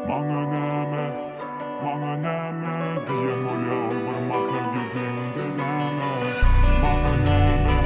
Maňa näme, maňa näme diýen bolýa ol bir mahal gideňde näme? Maňa näme,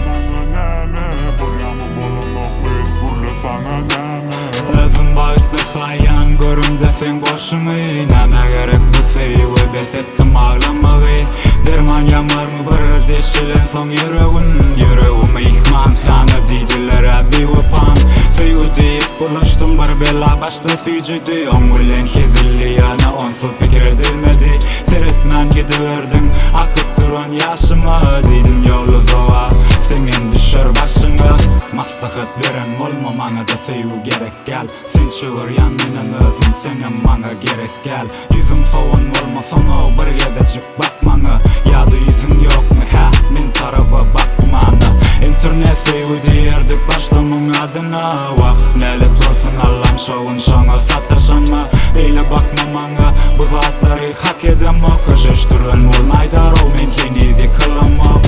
maňa näme bolýamy bolanokmy gürle saňa näme? Özüm bagtly saýýan görümde seň bolşuňy Nämä gerek bu söýgi bes etdim aglamagy Derman ýamarmy bir deşilen soň ýüregim Ýüregim myhmanhana diýdiler-ä biwepaň Söýgi diýip bulaşdym bir bela başda süýjüdi Oň bilen hezilli ýöne onsuz pikir edilmedi Seretmän gidiberdiň akyp duran ýaşyma Diýdim ýol uzaga seňem düşer başyňa Maslahat beren bolma maňada söýgi gerek däl Sen çöwürýän menem özüm seňem maňa gerek däl Ýüzüň sowan bolmasaňow bir gezejik bak maňa Ýa-da ýüzüň ýokmy hä men taraba bakmana Internet söýgi diýerdik başda muň adyna Wah nälet bolsun Allam şo gün şoňa sataşanma Beýle bakma maňa bu zatlary hak edemok Köşeşdiren bolmaýdarow men heniz ýykylamok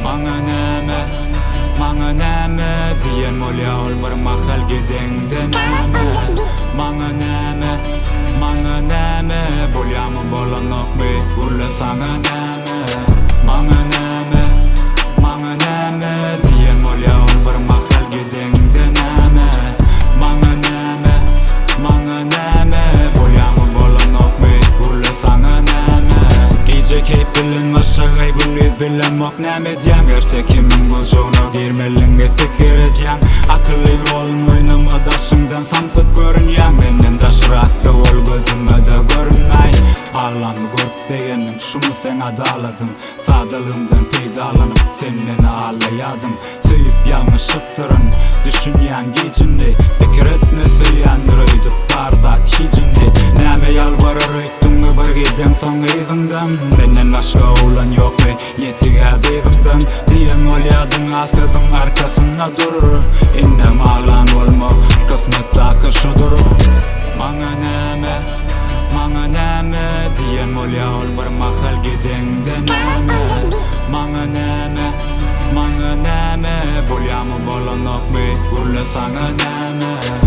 Maňa näme Maňa näme diýen bolýa ol bir mahal gideňde näme Maňa näme Maňa näme bolýamy bolanokmy gürle saňa näme Maňa näme Maňa näme diýen bolýa ol bir mahal gideňde näme Maňa näme Maňa näme bolýamy bolanokmy gürle saňa näme Gije keýp bilen başagaý gündiz bilemok näme edýäň Erte kimiň gujagyna girmeliňi pikir edýäň Akylly rolun oýnama daşyňdan samsyk görünýäň Menden daşrakda bol gözüme-de görünmäý Aglanymy görüp begendiň şumy seň adaladyň Sadalygymdan peýdalanyp sen meni aldaýadyň Söýüp ýalňyşypdyryn düşünýän giç indi Pikir etme söýýändir öýdüp bar zat hiç indi Näme ýalbarar öýtdüňmi bir gideňsoň yzyňdan Menden başga oglan ýokmy ýetig-ä dyzyňdan Diýen bolýadyň-a sözüň arkasynda dur Indem aglan bolma kysmatdaky şudur Maňa näme, maňa näme Diýen bolýa ol bir mahal gideňde näme Maňa näme, maňa näme Bolýamy bolanokmy gürle saňa näme.